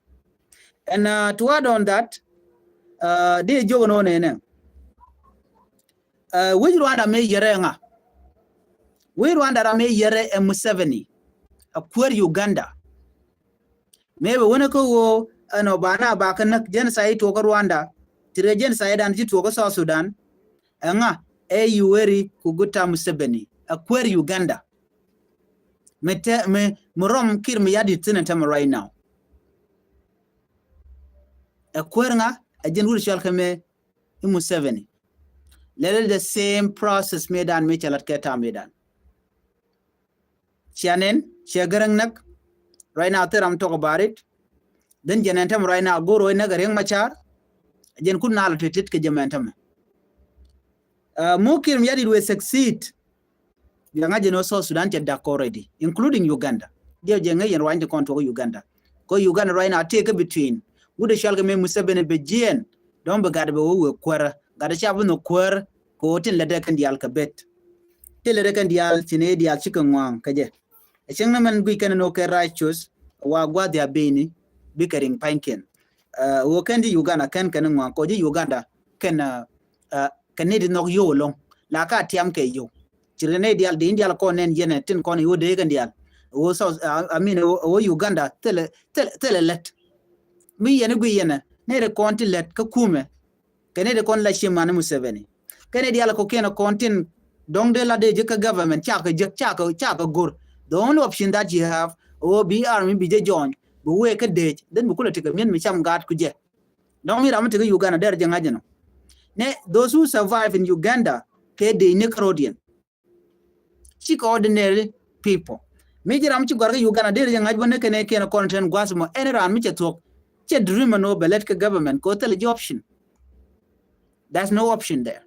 And uh, to add on that, uh, di jiök nɔ nɛnɛ, uh, wec Rwanda mi yɛrɛ ŋa? Wec Rwanda ram mi yɛrɛ ɛ Museveni, a kuäär Uganda. Mëë bɛ wänä kä ɣöö ɛn ɔ ba na ba kä näk genocide tuɔɔk kä Rwanda, ti rɛ genocide dan ci tuɔɔk kä South Sudan. Ɛŋa? Ɛ Yoweri Kaguta Museveni, a kuäär Uganda. Mi te mi mi rɔm Kiir Mayardit thin ɛn tämɛ right now. Ɛ kuäär ŋa? Ɛ jɛn wut cual kɛ mɛ i Museveni. Lɛlɛ the same process mi dan mi cɛ lat kɛ tam mi dan. Cia nɛn, cia Gäräŋ näk. Right now thil ram talk about it. Then jɛn ɛn tämɛ right now go̱r wä näk a Riek Machar. Jɛn kun nal tit tit kɛ jɛ mɛn tämɛ. Uh, mukir mi yadit we succeed. Jɛ ŋa̱c jɛ ni wä South Sudan cɛ dak already, including Uganda. Diɛ jɛ ŋäc yɛn ruany ti kɔn tuɔk Uganda. Kɔ Uganda right now tëë kä between wut ɛ cual kɛ mɛ Museveni bɛ jiɛn. Dɔ̱ŋ bɛ gat bɛ wä wee kuäärä. Gat ɛ ca bi nhök kuäär kɛ wä tin lɛ dee kɛn diaal kɛ bet. Tin lɛ dee kɛn diaal ci ni diaal cikɛ ŋɔaŋ kɛ jɛ. Ɛ cieŋ ni mɛn guic kɛn ni wä kɛ righteous wa gua̱th ya bini bikɛ riŋ panykiɛn. Uh, wä kɛn ji̱ Uganda kɛn kɛn ŋɔaŋ kɔ ji̱ Uganda kɛn uh, uh, kɛn ni di nhɔk yio̱w ɛlɔ̱ŋ. La ka tiam kɛ yio̱w. Ci ri nɛy diaal di in diaal kɔn nɛn yɛnɛ tin kɔn iwä dee kɛn diaal. Wä South, uh, I mean, wä Uganda thilɛ thilɛ lɛt. Mi yɛn i̱ gui yɛnɛ nɛy ri kɔn ti lɛt kä kumɛ. Kɛ nɛy ri kɔn la ci mani Museveni. Kɛ nɛy diaal kɔ kiɛn kɔn tin dɔ̱ŋ dee la dee ji̱ kä government cakɛ jiäk cakɛ cakɛ go̱r. The only option that you have wä bi army bi jɛ join bi wee kä dee then bi kulɛ tikɛ mi̱en mi cam gaat ku jɛ. Dɔ̱ŋ mi ram mi tekɛ Uganda derɛ jɛ ŋa̱c inɔ. Nɛ those who survive in Uganda kɛ dee ni kärodiɛn. Cikɛ ordinary people. Mi ji̱ ram ci gɔ̱a̱r kä Uganda derɛ jɛ ŋa̱c bä ni kɛn ɛ kiɛn kɔn ten gua̱th mɔ ɛn raan mi cɛ thuɔ̱k. Cɛ dream ɛn ɣöö bɛ lät kä government kɛ ɣöö thilɛ ji̱ option. There's no option there.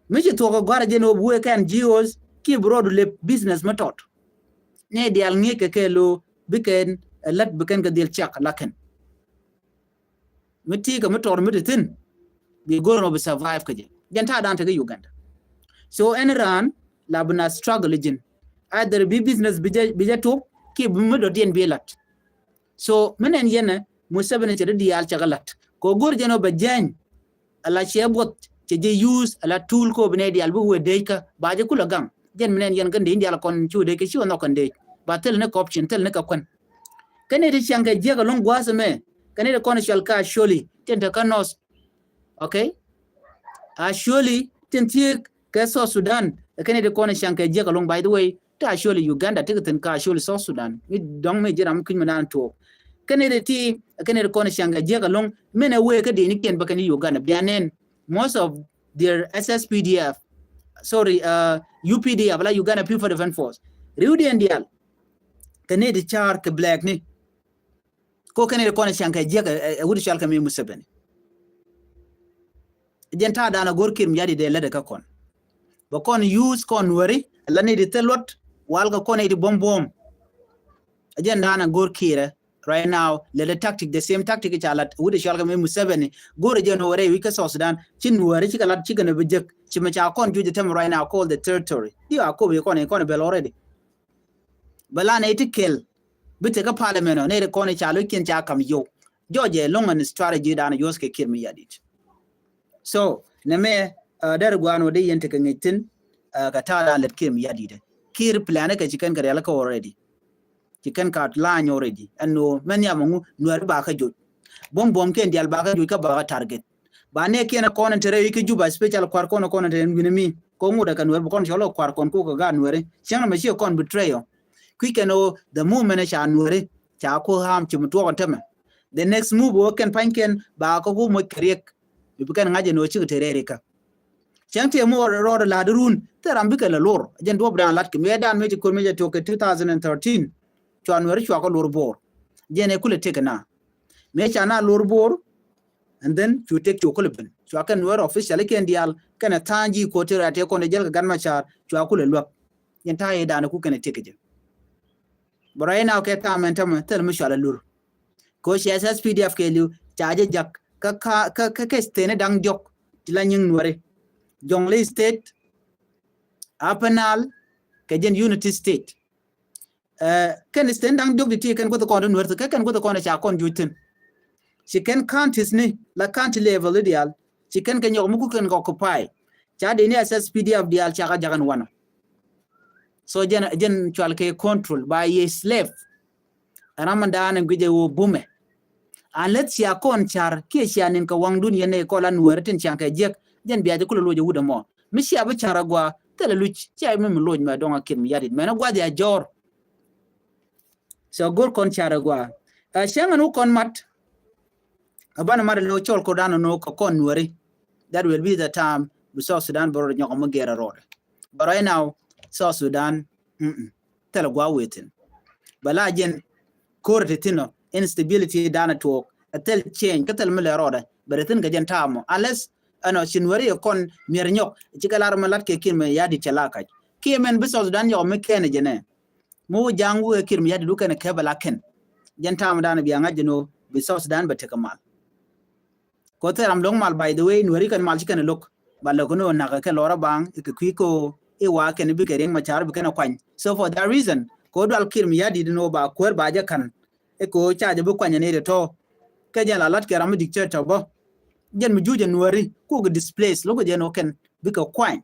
Mi cɛ thuɔ̱k ɛ gɔ̱a̱r ɛ jɛ ni ɣöö bi wee kɛn N G Os kiɛ bi rɔɔdu lep business mi tɔt. Nɛ diaal ŋi̱i̱c kɛ kɛ lo̱ bi kɛn ɛ lät bi kɛn kɛ dhil cak la kɛn. Mi ti̱i̱ kɛ mi tɔr mi ti thi̱n bi go̱r nɔ bi survive kä jɛ. Jɛn ta̱a̱ dan tekɛ Uganda. So ɛn raan la bi na struggle ji̱n. Either bi business bi jɛ bi jɛ tuɔp kiɛ bi mi dɔ̱diɛn bi lat. So mi nɛn yɛnɛ Museveni cɛ di diaal cɛ kɛ lat kɛ go̱r jɛn ɔ bɛ jɛny. Ala ciɛ buɔth cɛ jɛ use ala tool kɔ bi nɛ diaal bi wee dec kä ba jɛ kulɛ gaŋ. Jɛn mi nɛn yɛn kɛn dec diaal kɔn ci wee dec kä ci wee nhɔk kɛn dec ba thil ni kɛ option thil ni kɛ kuɛn. Kɛn ni ti ciaŋ kɛ jiɛk ɛlɔ̱ŋ gua̱a̱th ɛmɛ kɛn ni ti kɔn cual kä Acholi tin te kä North. Okay. Acholi tin thiek kɛ South Sudan kɛn ni ti kɔn ciaŋ kɛ jiɛk ɛlɔ̱ŋ, by the way. Ti Acholi Uganda ti kɛ thi̱n kä Acholi South Sudan mi dɔ̱ŋ mi ji̱ ram mi kui̱ny mi naan tuɔɔk. Kɛn ni ti ti kɛn ni ti kɔn ciaŋ kɛ jiɛk ɛlɔ̱ŋ. Min ɛ wee kä dee ni kiɛn bä kɛn ni Uganda bia nɛn. Most of their S S P D F, sorry, uh, U P D F la Uganda People Defense Force. Riwdiɛn diaal kɛ ni ti ca̱r kɛ black ni. Ko kɛn ni ti kɔn ciaŋ kɛ jiɛk ɛ wut cual kɛ mi Museveni. Jɛn ta̱a̱ dan a go̱r Kiir Mayardit dee lätdɛ kä kɔn. Bɛ kɔn use kɔn Nuɛri la ni di thil luɔt wal kɛ kɔn iti buɔ̱m buɔ̱m. Jɛn dan a go̱r Kiir ɛ right now lɛ the tactic, the same tactic ca lat wut cual kɛ mi Museveni. Go̱r jɛn Nuɛri wi̱c kä South Sudan ci Nuɛri cikɛ lat cikɛ ni bi jek ci mɛ ca kɔn juc tɛm right now call the territory. Di a kop yi kɔn yi kɔn bel already. Bɛ la ni ti kɛl bi tekɛ parliament ɔ ni ri kɔn ca lo̱ckiɛn ca kam yow. Jɔɔc ɛ lɔŋ ɛn strategy dan use kɛ Kiir Mayardit. So nɛ mɛ dɛr guan wä di yɛn tekɛ ŋi̱c thi̱n kɛ ta̱a̱ dan lɛt Kiir Mayardit. Kiir plan kɛ ci kɛn kɛ rial kä already. Ci kɛn ka line already ɛn ɣöö mɛn nhiam ɛŋu Nuɛri ba kä joc. Buɔ̱m buɔ̱m kiɛn diaal ba kä joc kä ba kä target. Ba nɛ kiɛn kɔn in te rɛy kä Juba, special kuar kɔn kɔn in te rɛy wi̱ni mi. Ko ŋut ɛ kɛ Nuɛri bi kɔn cɔl kɛ kuar kɔn kuk kɛ gaat Nuɛri. Cäŋ mɛ ci kɔn betray ɔ. Kui̱ kɛn ɣöö the moment ca Nuɛri ca ku ham ci mi tuɔɔk in tämɛ. The next move ɣöö kɛn pa̱ny kɛn ba kä ku moc kɛ riɛk. Bi bi kɛn ŋa̱c ɛn ɣöö cikɛ te rɛy rikä. Cäŋ tëë mi rɔɔdɛ la̱t run thil ram bikɛ lɛ lor. Jɛn duɔ̱p dan la̱t kɛ mëë dan mëë ci ko̱r mëë jɛ tuɔk kɛ two thousand and thirteen. Cua Nuɛri cua kɛ lor Bor. Jɛn ɛ kulɛ tëk kɛ na. Mëë ca na lor Bor. And then cu tëk cu kulɛ ben cua kɛ Nuɛri official kɛn diaal kɛn ɛ tha̱a̱ŋ ji̱ ko̱r ti rɛ̈t tëë kɔn ɛ jäl kɛ Gat Macar cua kulɛ luäk. Jɛn ta̱a̱ ɛ dan ɛ ku kɛn ɛ tëk kɛ jɛ. Bɛ rɔy na kɛ ta̱a̱ mɛn tämɛ thil mi cua lɛ lor. Ko ci S S P D F kɛ liw ca jɛ jak kä kä kä kä state ni da̱ŋ diɔk ti la nyiŋ Nuɛri. Jonglei State, Upper Nile, kɛ jɛn Unity State. Ɛ kɛn state ni da̱ŋ diɔk ti ti kɛn guth kɔn ti Nuɛri ti kɛ kɛn guth kɔn ca kɔn juc thi̱n. Ci kɛn counties ni la county level i̱ diaal ci kɛn kɛ nyɔk mi ku kɛn kɛ occupy. Ca dee ni S S P D F diaal cakɛ jakä ni wanɔ. So jɛn jɛn cual kɛ control ba yɛ slave. Ram man daanɛ guic ɛ wä bumɛ. Unless cia kɔn car kiɛ cia nin kɛ waŋdun yɛn nɛ kɔl an wɛrɛ tin ciaŋ kɛ jiɛk jɛn bia jɛ kulɛ loc ɛ wut ɛmɔ. Mi cia bi car agua thilɛ luc cia mi mi loc mɛ dɔŋ a Kiir Mayardit mɛn agua dhia jɔr. So go̱r kɔn car agua. Ɛ cäŋ ɛn wä kɔn mat. Ɛ banɛ mat ɛn wä cɔl kodan ɛn wä kɛ kɔn nuɛri. That will be the time bi South Sudan bɛ rɔɔdɛ nyɔk ɔmɔ gɛr ɛ rɔɔdɛ. But right now South Sudan mm-mm. Thilɛ gua within. Bɛ la jɛn ko̱r ti thin ɔ instability danɛ tuɔɔk ɛ thil change kä thil mi lɛ rɔɔdɛ bɛ ri thin kɛ jɛn taamɔ unless ɛnɔ ci nuɛri ɛ kɔn miɛr nyɔk ci kɛ lar mi lat kɛ Kiir Mayardit cɛ la kac. Kiɛ mɛn bi South Sudan nyɔk mi kɛn ɛ jɛnɛ. Mi wä ja̱a̱ŋ wä kɛ Kiir Mayardit wä kɛn ɛ kɛpɛ la kɛn. Jɛn taamɔ danɛ bia ŋa̱c jɛn wä bi South Sudan bɛ tekɛ mal. Ko thil ram lo̱ŋ mal by the way nuɛri kɛn mal ci kɛn lo̱k. Ba lo̱k ni wä nak kɛ lɔrä baŋ ikɛ kui̱ ko iwa kɛn bikɛ Riek Machar bi kɛn kuany. So for that reason ko dual Kiir Mayardit ni wä ba kuäär ba jɛ ka̱n. Iko ca jɛ bi kuany ni ri tɔ. Kɛ jɛn la lat kɛ ram mi dictator bä. Jɛn mi juuc nuɛri ku kɛ displace lo̱k jɛn wä kɛn bikɛ kuany.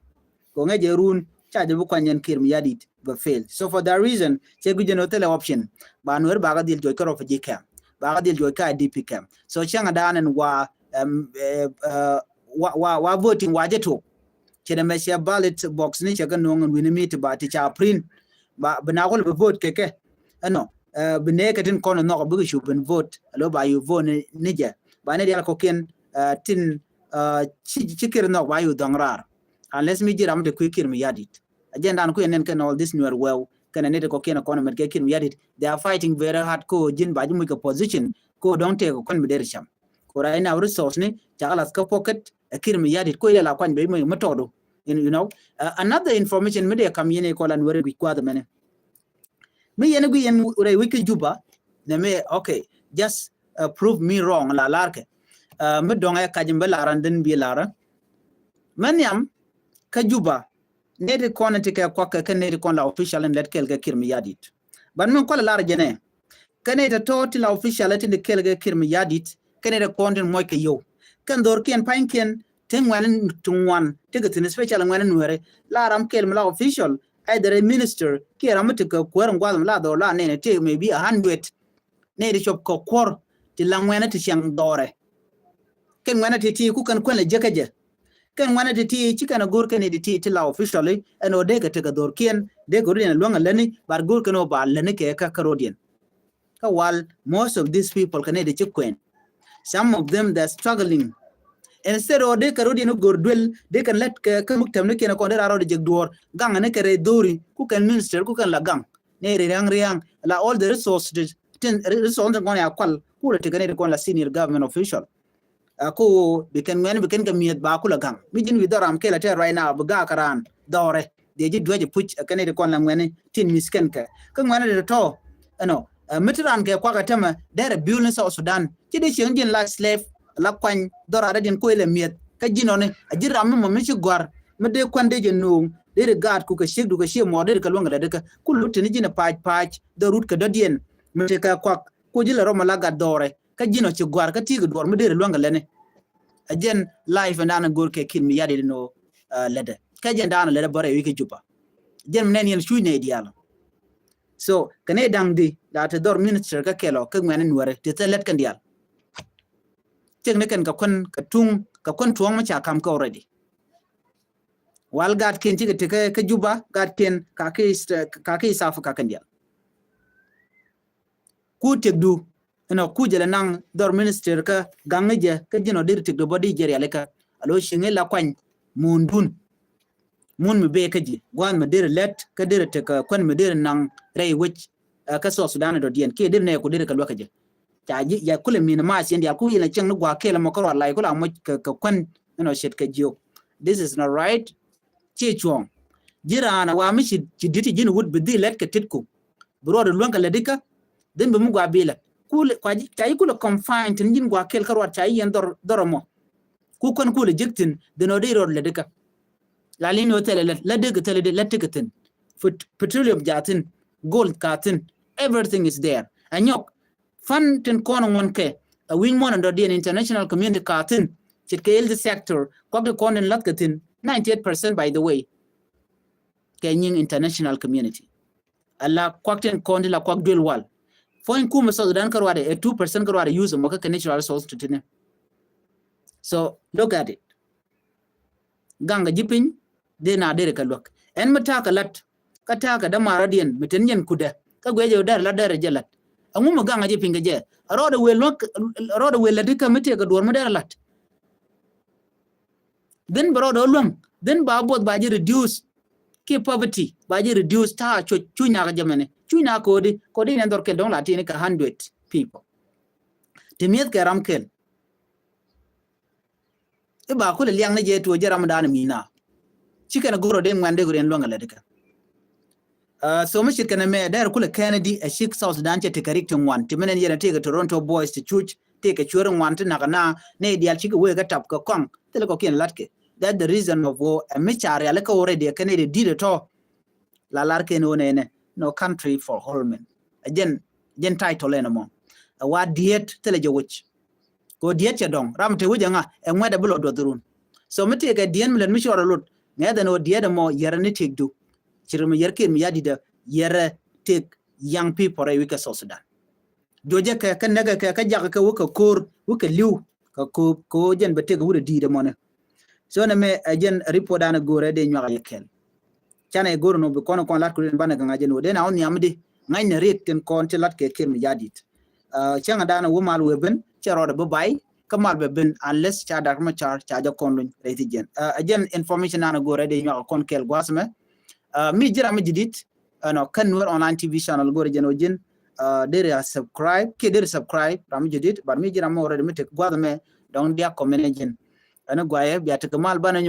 Ko ŋɛ jɛ run ca jɛ bi kuany jɛn Kiir Mayardit bɛ fail. So for that reason cɛ gui̱c jɛn wä thilɛ option. Ba nuɛri ba kɛ dhil juɔc kɛ refugee camp. Ba kɛ dhil juɔc kɛ I D P camp. So cäŋ a daanɛ wa wa wa wa voting wa jɛ tok. Cɛ dɛ mɛ cɛ ballot box ni cɛ kɛ no̱o̱ŋ ɛn wi̱ni mi ti ba ti ca print. Ba bi na kul bi vote kɛ kɛ. Ɛnɔ bi nɛ kɛ tin kɔn nhɔk bikɛ cu bin vote alo ba yu vote ni jɛ ba ni dial kɔkiɛn. Tin ci ci kir nhɔk ba yu dhɔŋ raar. Unless mi ji̱ ram ti kui̱ Kiir Mayardit. Agenda ni kui̱ nɛn kɛn all this nuɛr wɛw kɛn ni ti kɔkiɛn kɔn mɛt kɛ Kiir Mayardit. They are fighting very hard ko ji̱n ba ji̱ muc kɛ position ko dɔŋ tëë kɛ kɔn mi der cam. Ko right now resource ni ca kɛ lath kä pocket ɛ Kiir Mayardit ko ilɛ la kuany bɛ mi tɔdu. You know, another information mi dee kam yɛn ikɔl an weri guic kuath mɛni. Mi yɛn guic yɛn rɛy wi̱c kä Juba nɛ mi okay, just prove me wrong la larkɛ. Mi dɔŋ ɛ kac mi bɛ laran den bi laran. Mɛ nhiam kä Juba neti kɔn ti kɛ kuak kɛ kɛ neti kɔn la official in let kɛl kɛ Kiir Mayardit. Ban mi kɔl lar jɛnɛ kɛ neti tɔ ti la official ti ni kɛl kɛ Kiir Mayardit kɛ neti kɔn ti muɔc kɛ yow. Kɛn dhor kiɛn pany kiɛn ti ŋuɛn ti ŋuan ti kɛ thin special ŋuɛn nuɛri la ram kɛl mi la official either a minister kiɛ ram mi ti kɛ kuɛr ŋuath mi la dhor la nɛnɛ ti maybe a hundred. Nɛy ti cop kɛ kuɔr ti la ŋuɛnɛ ti ciɛŋ dhɔrɛ. Kɛn ŋuɛnɛ ti ti ku kɛn kuɛn lɛ jek kä jɛ. Kɛn ŋuɛnɛ ti ti ci kɛn a go̱r kɛn nɛy ti ti ti la officially ɛn ɔ dee kɛ tekɛ dhorkiɛn dee kɛ rodiɛn a luäŋ a läni but go̱r kɛn ɔ ba läni kɛ kä kä rodiɛn. Kä wal most of these people kɛ nɛy ti ci kuɛn. Some of them they are struggling. Instead ɔ dee kɛ rodiɛn a go̱r duel dee kɛn lät kɛ kä muk tɛm ni kiɛn a kɔn dee ra rɔɔd jek duɔɔr gaŋ ni kɛ rɛy dhori ku kɛn minister ku kɛn la gaŋ. Nɛy ri riaŋ riaŋ la all the resources tin resource tin kɔn ya kual kulɛ ti kɛ nɛy ti kɔn la senior government official. Ko bi kɛn ŋuɛn bi kɛn kɛ miɛth ba kulɛ gaŋ mi ji̱n wi̱i̱ dhɔram kɛl a tɛr right now bi gaak ran dhɔrɛ. Diɛ ji̱ duec puc kɛ nɛy ti kɔn la ŋuɛni tin mi̱th kɛn kɛ kä ŋuɛni ti tɔ ɛnɔ. Mi ti ran kɛ kuak a tämɛ derɛ biul ni South Sudan ci di cieŋ ji̱n la slave la kuany dhɔra dɛ diɛn kuec lɛ miɛth kä ji̱n ɔni a ji̱ ram mi mɔ mi ci gɔ̱a̱r mi dee kuɛn dee jɛ nuuŋ dee ri gaat ku kɛ ciek du kɛ cie mɔɔr dee ri kɛ luäŋ kɛ lɛ dee kä kul lu tini ji̱n a pac pac dhɔr rut kɛ dɔ̱diɛn. Mi ti kɛ kuak ku ji̱ lɛ rɔm a la gat dhɔrɛ kä ji̱n ɔ ci gɔ̱a̱r kä ti̱i̱ kɛ duɔr mi dee ri luäŋ kɛ lɛni. A jɛn life ɛn da̱a̱n a go̱r kɛ Kiir Mayardit ni ɔ lɛtdɛ kä jɛn da̱a̱n a lɛtdɛ bä rɛy wi̱c kä Juba. Jɛn mi nɛn yɛn cuc nɛy diaal. So kɛ nɛy da̱ŋ di la ti dhɔr minister kä kɛl ɔ kä ŋuɛn in wɛrɛ ti thil lɛt kɛn diaal. Cik ni kɛn kɛ kuän kɛ tuŋ kɛ kuän tuɔ̱ŋ mi ca kam kä already. Wal gatkiɛn cikɛ ti kä Juba gatkiɛn kakä East Africa kɛn diaal. Ku tiɛkdu inɔ ku jɛ lɛ naŋ dhɔr minister kä gaŋ ni jɛ kä ji̱n ɔ deri tiɛkdu bä di jɛ rialikä. A lo ciŋ ila kuany mundun. Mun mi bee kä ji̱ gua̱a̱th mi deri lɛt kä deri tek kuän mi deri naŋ rɛy wec kä South Sudan dɔ̱diɛn kiɛ deri nɛy ku deri kɛ luäk kä jɛ. Ca ji̱ ya kulɛ minimize yɛn diaal ku yɛn a cieŋ ni gua̱a̱k kɛɛl ɛmɔ kä ruat lay ku la moc kɛ kuän inɔ ce̱tkɛ jiök. This is not right. Ciɛ cuɔ̱ɔ̱ŋ ji̱ raan a wa mi ci di̱t ci ji̱n wut bi dhil lɛt kɛ tit ku bi ruɔt luäŋ kɛ lɛ dikä. Dhin bi mi gua bi lɛ kul ca yi kulɛ confine tin ji̱n gua kel kä ruɔt ca yi yɛn dhɔr dhɔr mɔ. Ku kän kulɛ jek thin dhin ɔ di ruɔt lɛ dikä. La lin ɔ thɛlɛ lɛ lɛ dek thɛlɛ lɛ tek thin. Petroleum ja thin, gold ka thin, everything is there. Ɛ nyɔk fan tin kɔn ŋuɔn kɛ a wi̱ny muɔ̱n in dɔ̱diɛn international community ka thi̱n ce̱tkɛ health sector kuak ti kɔn in la̱th kɛ thi̱n ninety eight percent, by the way, kɛ nyiŋ international community. Ala kuak tin kɔn ti la kuak duel wal. Puɔ̱ny kumɛ South Sudan kä ruadɛ ɛ two percent kä ruadɛ use mɔ kä kɛ natural resource ti tini. So look at it. Gaŋ kɛ ji̱ piny dee na derɛ kɛ luäk. Ɛn mi ta̱a̱ kɛ la̱t kä ta̱a̱ kɛ dämaarä diɛn mi ten yɛn kudɛ kä guiɛ jɛ wä dɛr la̱t dɛr jɛ la̱t. Ɛŋu mi gaŋ kɛ ji̱ piny kɛ jɛ? Rɔɔdɛ wëë luäk, rɔɔdɛ wëë la̱t ikä mi tëë kɛ duɔ̱ɔ̱r mi dɛr la̱t. Then bɛ rɔɔdɛ wä luäŋ, then ba buɔth ba jɛ reduce. Ki poverty ba jɛ reduce ta̱a̱ cuc cuc nakä jɛ mɛnɛ. Cuc nakä kodi kodi nɛ dhɔr kɛl dɔ̱ŋ la tini kɛ hundred people. Ti mi̱eth kɛ ram kɛl. I̱ ba kulɛ liaŋ ni jɛ tuɔ jɛ ram dan mi na. Ci kɛn a goro den ŋuan dee goro den luäŋ a lɛ dikɛ. Uh, so mi cit kɛn a mɛ dɛr kulɛ kɛn di a cik South Sudan cɛ ti kɛ rik ti ŋuan ti mɛn ɛn yɛn a ti kɛ Toronto boys ti cuc ti kɛ cuɛri ŋuan ti nak na ne dial cik wee kɛ tap kɛ kɔŋ ti lɛ kɔ kiɛn lat kɛ. That the reason of wo a mi ca rial kɛ already kɛ ne di di tɔ. La lar kɛn wo nɛnɛ no country for all men. A jɛn jɛn title ɛn mɔ a wa diet ti lɛ jɛ wuc. Ko diet cɛ dɔŋ ram te wec ɛŋa ɛ ŋuɛt ɛ bi lɔ duɔth run. So mi tëëkɛ diet mi lät mi cɔɔr ɛ lot ŋɛth ɛn ɣöö diet ɛmɔ yɛrɛ ni tëëk du. Ci ri mi yɛr kiɛt mi ya di̱t ɛ yɛrɛ tëëk young people rɛy wi̱c kɛ South Sudan. Juɔcɛ kɛ kä näkɛ kɛ kä jakä kɛ wä kɛ ko̱o̱r wä kɛ li̱w kɛ ko̱o̱p kɛ ɣöö jɛn bɛ tëëk wut ɛ di̱i̱t ɛmɔni. So nɛ mɛ ɛ jɛn report dan ɛ go̱o̱rɛ dee nyuak ɛ yɛ kɛl. Canɛ go̱r nɔ bi kɔn kɔn lat kuri banɛ kɛ ŋa̱c jɛ ni wä den a wä nhiam di ŋa̱c ni riɛk tin kɔn ti lat kɛ kiɛt mi ya di̱t. Cäŋ dan wä mal wee ben cɛ rɔɔdɛ bi bay kä mal bɛ ben unless ca dak ma car ca jɛ kɔn luny rɛy ti jɛn. Ɛ jɛn information nan go̱r rɛ di nyuak kɔn kɛl guas mɛ. Mi ji̱ ram mi ji̱ dit ɛnɔ kɛn Nuer online T V channel go̱r jɛn wä ji̱n deri a subscribe kiɛ deri subscribe ram mi ji̱ dit but mi ji̱ ram mi already mi tek guas mɛ dɔŋ dia comment jɛn. Ɛn guayɛ bia tek mal banɛ nyu